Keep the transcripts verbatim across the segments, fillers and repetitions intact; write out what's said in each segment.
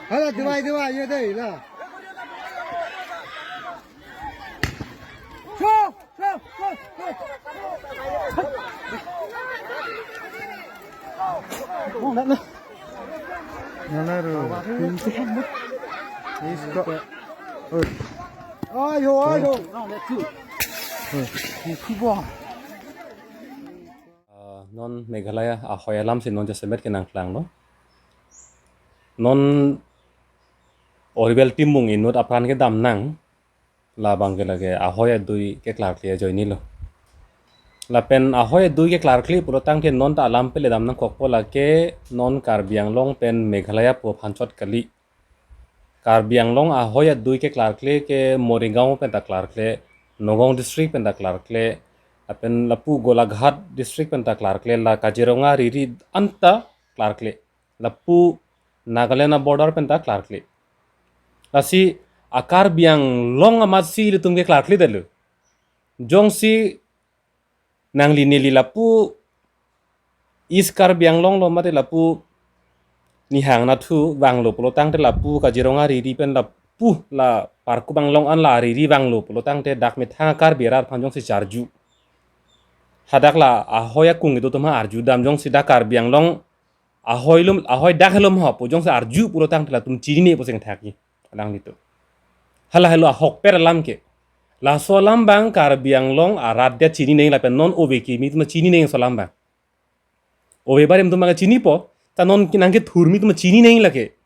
Hala, dubai, dubai, ye dei la. Cho, cho, cho, cho. Oh, na, na. Na, na, ro. Isko. Oh. Ayo, ayo. Oh, isko. Ah, non Meghalaya ahoi alam si non jasemet ke nangklanglo. Non Oriwel Timung inut apran kedam nang, labang ke lake ahoi adui keklarkle ajoinelo. Lapen ahoi adui keklarkle pulotangte non ta alam pele dam nangkokpo, lake non Karbi Anglong pen Meghalaya pu aphan chot kali. Karbi Anglong ahoi adui keklarkle ke Morigaon pen ta klarkle, Nagaon district pen ta klarkle, lapen lapu Golaghat district pen ta klarkle, la Kaziranga riri anta klarkle, lapu Nagaland border pen ta klarkle. Lasi a Karbi Anglong amatsi ilitum keklarkledetlo. Jongsi nangli neli lapu East Karbi Anglong lo mate lapu Nihang Nathu vanglo pulotangte, lapu Kaziranga riri pen lapu la Parkup Anglong an la riri vanglo pulotangte dak methang Karbi arat aphan jongsi charju, hadak la ahoi akung kedo atum ha arju dam, jongsi dak Karbi Anglong ahoi lum, ahoi dak helum ho pu jongsi arju pulotangte latum chinine pu seng thaki alanglitum. Hala helo ahokpet alam ke. Laso alam abang Karbi Anglong arat dia chinine nang lapen non ove kimi atum chinine nang laso alam abang. Ove barim atum abang chinipo, ta non nangkethurmi atum chinine nang lake.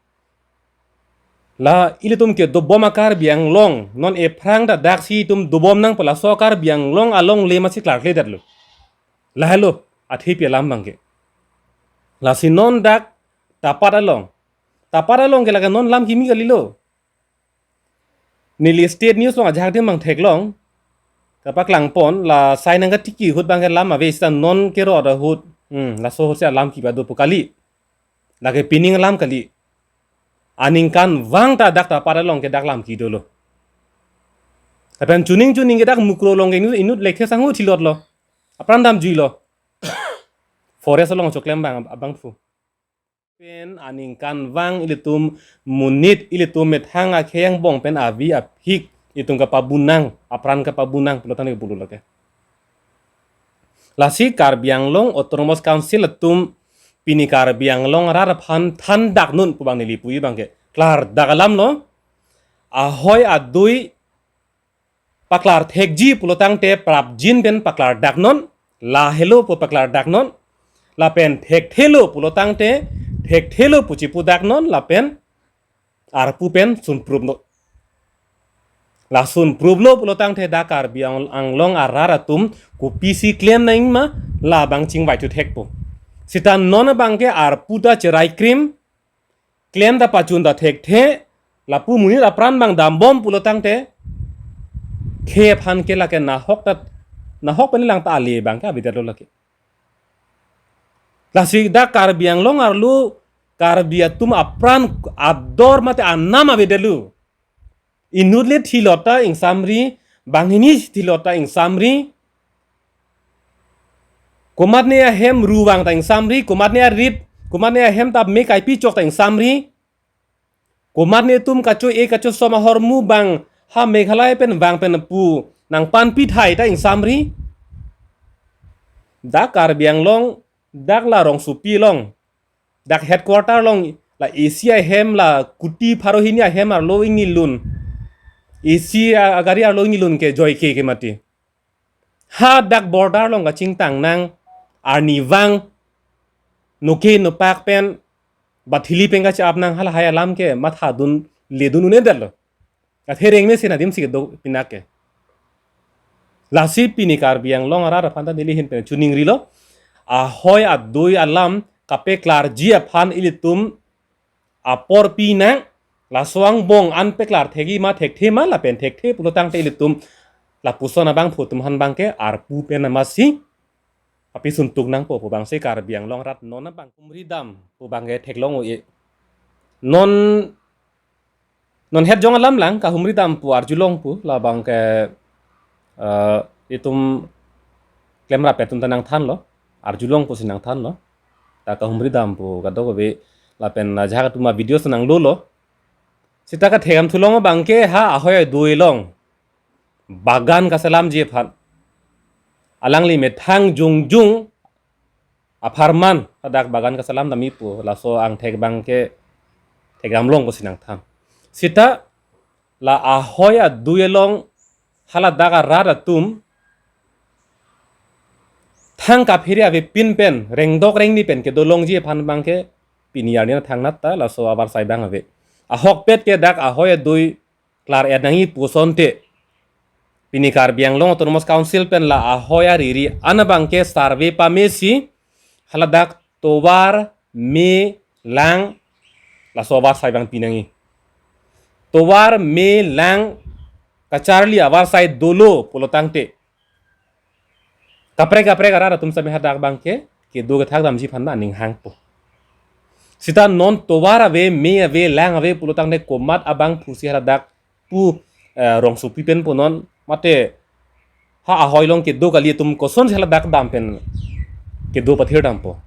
La ilitum kedobom a Karbi Anglong, non ephrang ta daksi itum dobom nangpo, laso Karbi Anglong alongle amatsi klarkledetlo. Lahelo athepi alam abang ke. Lasi non dak Tapat along. Tapat along ke lake non lam kimi kalilo. Neli state news along ajahak adim abang theklong. Kapaklangpon, la sai nangkatiki ahut abang ke lam ave, seta non kerot ahut. Hmm, laso ahutsi alam kiba dopo kali. Lake pining alam kali. Aningkanvang ta dak Tapat along ke dak lam ki dolo. Lapen chuning chuning ke dak Mukro along ke inut, inut lekthe sangho thilotlo. Apran damjuilo. Forest along choklem abang, abangphu. Pen aningkanvang ilitum monit, ilitum methang akhei angbong pen avi aphik itum kapabunang, apran kapabunang pulotangte bulu lake. Lasi Karbi Anglong Autonomous Council atum pini Karbi Anglong arat aphan thandaknon pu abang neli puji abang ke klardak alamlo. Ahoi adui paklar thekji pulotangte prapjin pen paklardaknon, lahelo pu paklardaknon, lapen thekthelo pulotangte thekthelo pu chipudaknon, lapen arpu pen sunprupnon. La sunpruplo pulotangte dak Karbi Ang-, Anglong arat atum kopisi klem nangma, labang chingvai thuthekpo. Seta non abang ke arpu ta cherai krim, klem ta pachun ta thekthe, lapu monit apran abang dambom pulotangte, khei aphan ke lake nahok ta, nahok pen lang ta ale abang ke avedetlo lake. Lasi dak Karbi Anglong arlo Karbi atum apran ador mate anam avedetlo. Inut le thilot ta ingsamri, banghini thilot ta ingsamri. Komatne ahem ru vang ta ingsamri, komatne arit, komatne ahem ta me kaipi chok ta ingsamri. Komatne atum kacho-e kachosom ahormu abang ha Meghalaya pen vang pen pu nangpanpi thai ta ingsamri. Dak Karbi Anglong, dak la rongsopi along, dak headquarter along, la A C ahem, la kuti pharo hini ahem arlo ingnilun. A C a, agari arlo ingnilun ke joike ke mati. Hadak border along kachingtang nang, arnivang, noke nopak pen, bathili pen kache-ap nang, halahai alam ke mathadun ledun un'edetlo. Athe rengme si nadim si kedo pinak ke. Lasi pini Karbi Anglong arat aphan ta neli ahin pen chuningrilo. Ahoi adui alam kapeklarji aphan ilitum apor pinang, laso angbong an peklar thekji ma thekthe ma lapen thekthe pulotangte ilitum lapuson abangphu atum aphan abang ke arpu pen amatsi papi suntuk nangpo pu abangsi Karbi Anglong arat non abang humri dam pu abang ke theklong o-e. Non, non het jong alam lang kahumri dam pu arjulong pu labang ke, eh, itum klemrap atum ta nangthanlo, arjulong pusi nangthanlo. Ta kahumri dam pu kadokave lapen ajahak atum avideo si nanglolo. Sita kathekthe thulong abangke ha ahoi adui along bagan kaselamji aphan. Alangli methang jongjong apharman hadak bagan kaselam damji pu laso angthek abangke thekdam longpo si nangthan. Sita la ahoi adui along haladak arat atum thang kaphere avepin pen rengdok rengni pen kedolongji aphan abangke pini arni thangnat ta laso avarsai abang ave. Ahokpet ke dak ahoi adui klar-et nangji pu asonte pini Karbi Anglong Autonomous Council pen la ahoi ariri an abangke survey pamesi haladak tovar, me, lang, laso avarsai abang pinangji. Tovar, me, lang kacharli avarsai dolo pulotangte kaprek kaprek arat atum sitame hadak abangke kedo kethak damji aphan aning hangpo. Sita non tovar ave, me ave, lang ave pulotangte komat abangphu si haladak pu, eh, rongsopi pen pu non mate ha ahoi along kedo kali atum kosonsi haladak dam pen kedo pathir dampo.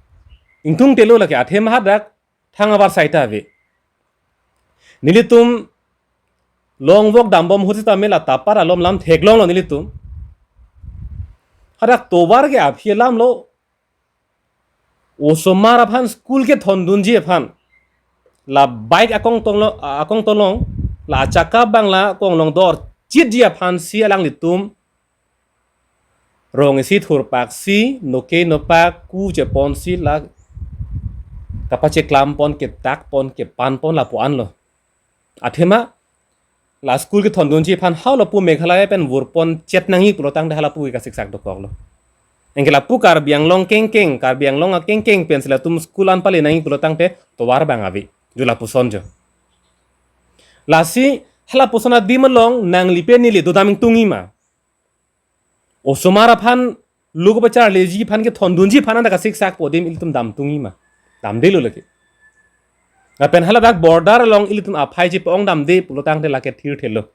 Ingtungte lo lake, athema hadak thang avarsai ta ave. Nelitum longvok dambom ahut sitame la tapar alom lam theklonglo nelitum. Hadak tovar ke aphi alamlo. Osomar aphan school kethondunji aphan la bike akong tonglo, akong tolong, la achaka abang la konglong dorchitji aphansi alanglitum rong isi thurpaksi noke nopak ku cheponsi la kapacheklam pon, ketak pon, kepan pon lapu anlo. Athema la school kethondunji aphan halapu Meghalaya pen vurpon chet nangji pulotangte halapu ke kasiksak dokoklo. Anke lapu Karbi Anglong kengkeng, Karbi Anglong akengkeng pensi latum school an pale nangji pulotangte tovar abang ave. Jo lapuson jo. Lasi halapuson adim along nangli pen neli dodam ingtungji ma? Osomar aphan lo kapacharliji aphan kethondunji aphan anta kasiksak pu adim ilitum damtungji ma? Damdelo lake. Lapen haladak border along ilitum aphai chepa-ong damde pulotangte lake thirthelo.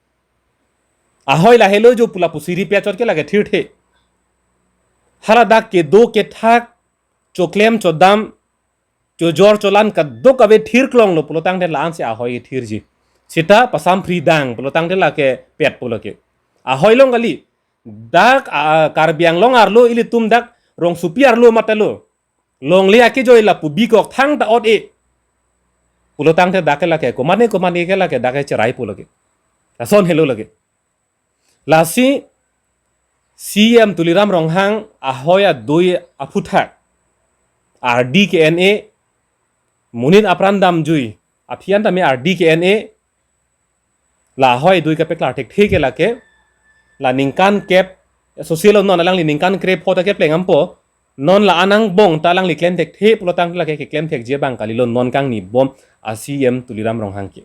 Ahoi lahelo jo pu lapusi ri pachot ke lake thirthe. Haladak kedo kethak, choklem chodam, chojor cholan kadokave thirklonglo pulotangte la-ansi ahoi kethirji. Sita pasam phri dang pulotangte lake pet pulo ke. Ahoi along kali. Dak, ah, Karbi Anglong arlo ilitum dak rongsopi arlo matelo. Longle akejoi lapu bikok thangta ot-e pulotangte dak ke lake komatne komatne ke lake dak ke cherai pulo ke. Lason helo lake. Lasi C E M Tuliram Ronghang ahoi adui aphuthak ardi ke-en-e, monit apran damjui aphi an tame ardi ke-en-e, la ahoi adui kapeklar thekthe ke lake, la ningkan kep, social non alangli ningkan krepho ta kepleng dampo, non la anang bong ta alangli klem thekthe pulotangte lake keklem thekji abang kalilo non kangnibom a C E M Tuliram Ronghang ke.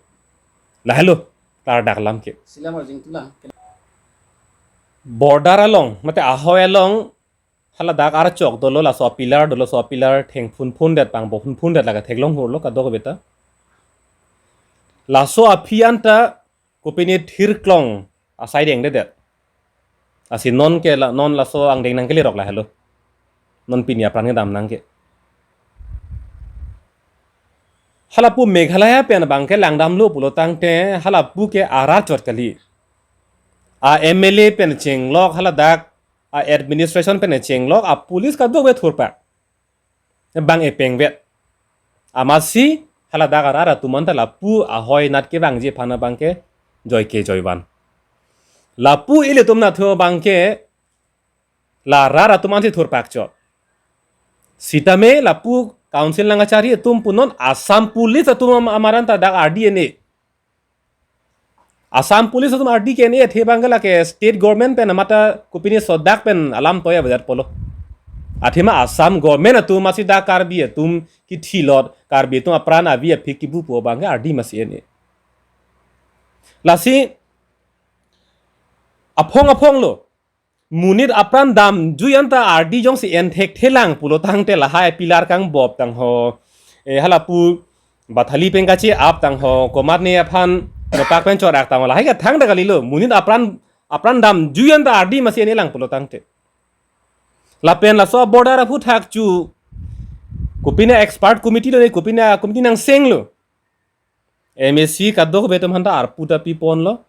Lahelo klardak alam ke. Silam arjing tulang. Border along, mate ahoi along, haladak archok dolo, laso pillar dolo, laso pillar thengphunphundet, pangbophunphundet lake theklong hurlo kadokave ta. Laso aphi anta kopine thirklong asai dengdedet. Lasi non ke la, non laso angdeng nangkelerok lahelo. Non pini apran kedam nang ke. Halapu Meghalaya pen abangke langdamlo pulotangte halapu ke arat chot kali. A M L A pen chenglok haladak, a administration pen chenglok, a police kadokave thurpak. Bang epeng vet. Amatsi haladak arat atum anta lapu ahoi anat kevangji aphan abangke joike joivan. Lapu ilitum nathu abangke la rat atum ansi thurpak chot. Sitame lapu council nangkachari atum punon Assam Police atum am-, amaran ta dak ardi en-e. Assam Police atum ardi ke-en-e athe abangke lake state government pen amata kopine sodak pen alam toya bajar polo. Athema Assam government atum masi dak Karbi atum kithilot, Karbi atum apran avi aphi kibu pu abangke ardi masi en-e. Lasi aphong aphonglo. Monit apran damjui anta ardi jongsi en thekthelang pulotangte lahai pillar kangbop tangho. E halapu bathali pen kache-ap tangho. Komatne aphan nopak pen chorak tangho. Lahai ke thangta kalilo. Monit apran, apran damjui anta ardi masi en-elang pulotangte. Lapen laso border aphuthak chu kopine expert committee lo ne, kopine committee nangsenglo. M A C kadokave atum aphanta arpu ta piponlo.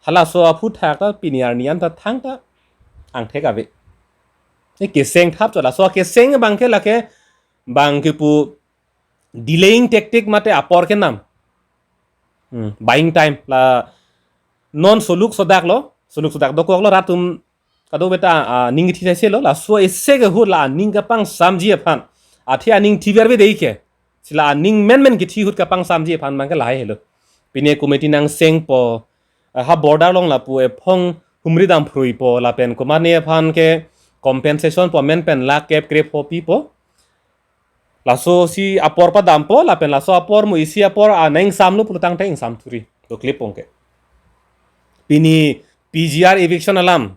Halaso aphuthak ta pini arni an ta thangta angthek ave. Ne keseng thap chot, laso keseng abangke lake bang kipu delaying tactic mate apor kenam. Hmm, buying time la non soluk sodak lo, soluk sodak dokok lo, rat atum kadokave ta, ah, ning kithi sai lo, laso ese ke ahut la aning kapangsamji aphan. Athe aning thiver ve dei ke. Si la aning menmen kithi ahut kapangsamji aphan abangke lahai helo. Pine committee nangsengpo, ah, ha border along lapu ephong humri dam phruipo, lapen komatne aphan ke compensation po amen pen lakh kep krepho pipo. Laso si apor padampo, lapen laso apor mo isi apor, ah, nangsamlo pulotangte ingsamthuri. Doklepon ke. Pini P G R eviction alam.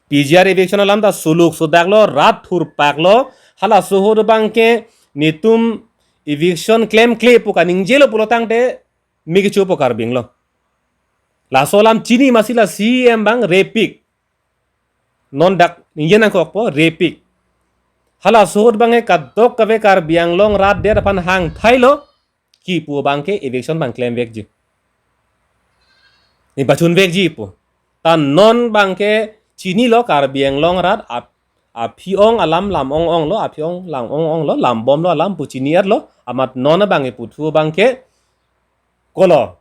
P G R eviction alam ta soluk sodak lo, rat thurpak lo, halaso ahut abangke netum eviction klemkle pu kaningjelo pulotangte me kechopo Karbi Anglong. Laso alam chini masi la C E M abang repik. Non dak ningje nangkokpo repik. Halaso ahut abangke kadokave Karbi Anglong rat det aphan hangthailo, kipu abangke eviction abang klemvekji. Ne pachunvekji pu. Ta non abangke chinilo Karbi Anglong rat ap-, aphi-ong alam lam ong-ong lo, aphi-ong lam ong-ong lo, lambomlo alam pu chini-etlo, amat non abangke puthu abangke kolo.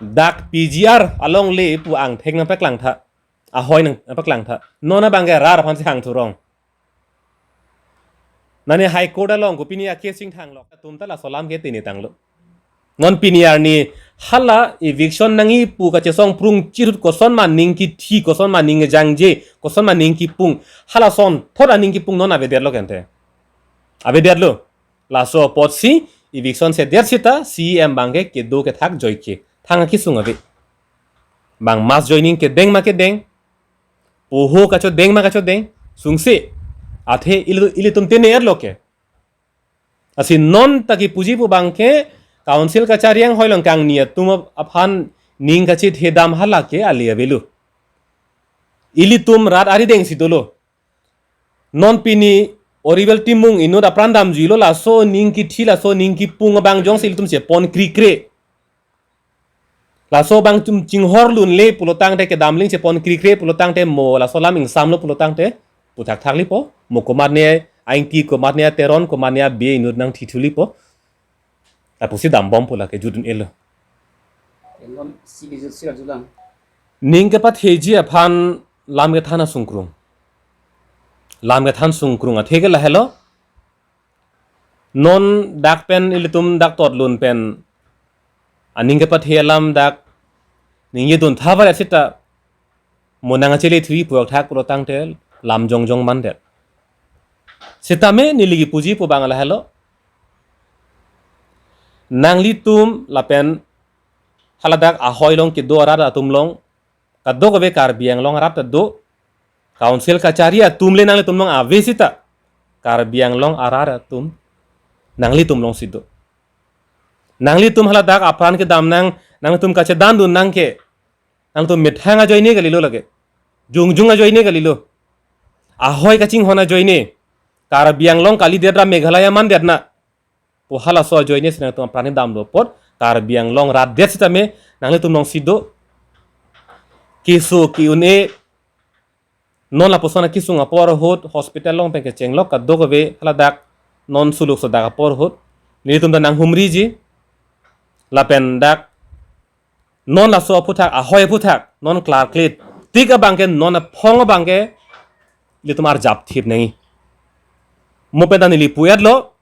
Dak P G R alongle pu angthek nangpaklangtha. Ahoi nangpaklangtha. Non abangke rat aphansi hangthurong. Nani High Court along ko pini a-case ingthanglok. Atum ta laso alam ke tini tanglo. Non pini arni hala eviction nangji pu kachesong prungchit ahut koson ma ning kithi, koson ma ning jangje, koson ma ning kipung. Halason thot aning kipung non avedetlo kente. Avedetlo. Laso apotsi eviction sedet sita C E M abangke kedo kethak joike. Thang akesung ave. Bang mass joining kedeng ma kedeng. Poho kachodeng ma kachodeng. Sungse. Athe ili-, ilitum tene-etlo ke. Lasi non ta kipuji pu abangke council kachari anghoi along kangni atum ap-, aphan ning kachethedam hala ke ale avelo. Ilitum rat arideng si dolo. Non pini Oriwel Timung inut apran damjuilo, laso ning kithi laso ning kipung abang jongsi ilitum chepon krikre. Laso abang atum chinghorlunle pulotangte, kedamling chepon krikre pulotangte, mo laso alam ingsamlo pulotangte puthakthak lipo. Mo komatne a-Ingti, komatne a-Teron, komatne a-Bey inut nangthithu lipo. Lapusi dambom pu lake jutdun-elo. Engon si bijut si arjulang. Ning kepatheji aphan lam kethan asungkrung. Lam kethan sungkrung athe ke lahelo. Non dak pen ilitum dak totlun pen aning kepathe alam dak ningjeduntha varet sita mo nangchelethuri puthak pulotangte lam jongjong mandet. Sitame neli kipuji pu abang lahelo. Nanglitum lapen haladak ahoi along kedo arat atum along kadokave Karbi Anglong arat ta do. Council kachari atum le nanglitum along ave sita Karbi Anglong arat atum nanglitum alongsi do. Nanglitum haladak apran kedam nang, nanglitum kachedandun nang ke, nangtum methang ajoine kalilo lake. Jongjong ajoine kalilo. Ahoi kachinghon ajoine. Karbi Anglong kalidet ra Meghalaya mandetna pu halaso ajoine si nangtum apran kedamlo apot Karbi Anglong rat det sitame nanglitum alongsi do. Keso ke-un-e non lapuson akesung apor ahut hospital along pen kechenglok kadokave haladak non soluk sodak apor ahut nelitum ta nanghumriji. Lapen dak non laso aphuthak, ahoi aphuthak non klarkle tik abangke, non aphong abangke ilitum arjap thip nangji. Mo pen ta neli pu-etlo,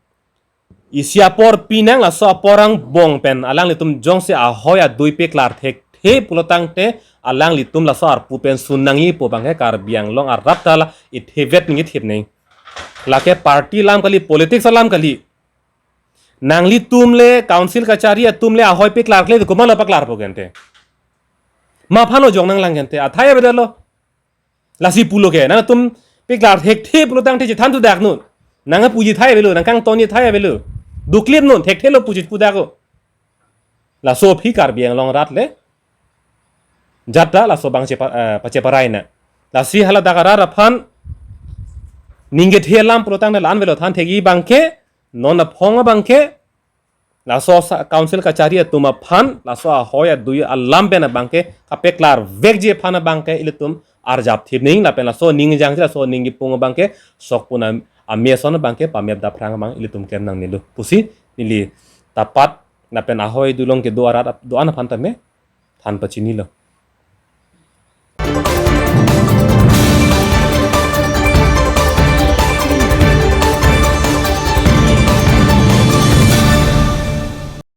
isi apor pinang, laso apor angbong pen alanglitum jongsi ahoi adui peklar thekthe pulotangte alanglitum laso arpu pen sun nangji pu abangke Karbi Anglong arat ta la ithevet ningje thip nangji. Lake party alam kali, politics alam kali. Nanglitum le council kachari atum le ahoi peklarkle komatlo paklarpo kente. Ma aphan ojong nanglang kente, athai avedetlo. Lasi pulo ke, nangtum peklar thekthe pulotangte chethan thudak non. Nangpuji thai avelo, nangkangtonji thai avelo. Duklip non, thekthelo puji pudaklo. Laso aphi Karbi Anglong arat le jat ta laso abang chepa-, eh, pacheparai na. Lasi haladak arat aphan ningje the alam pulotangte la-an avelo, than thekji abangke, non aphong abangke, laso sa-, council kachari atum aphan, laso ahoi adui alam pen abangke kapeklar vekji aphan abangke ilitum arjap thip ning, lapen laso ning jangji, laso ning kipung abangke sokpun am-, amei ason abangke pamep daphrang abang ilitum klem nangnelo pusi neli tapat lapen ahoi adui along kedo arat ap-, do-an aphan tame than pachinilo.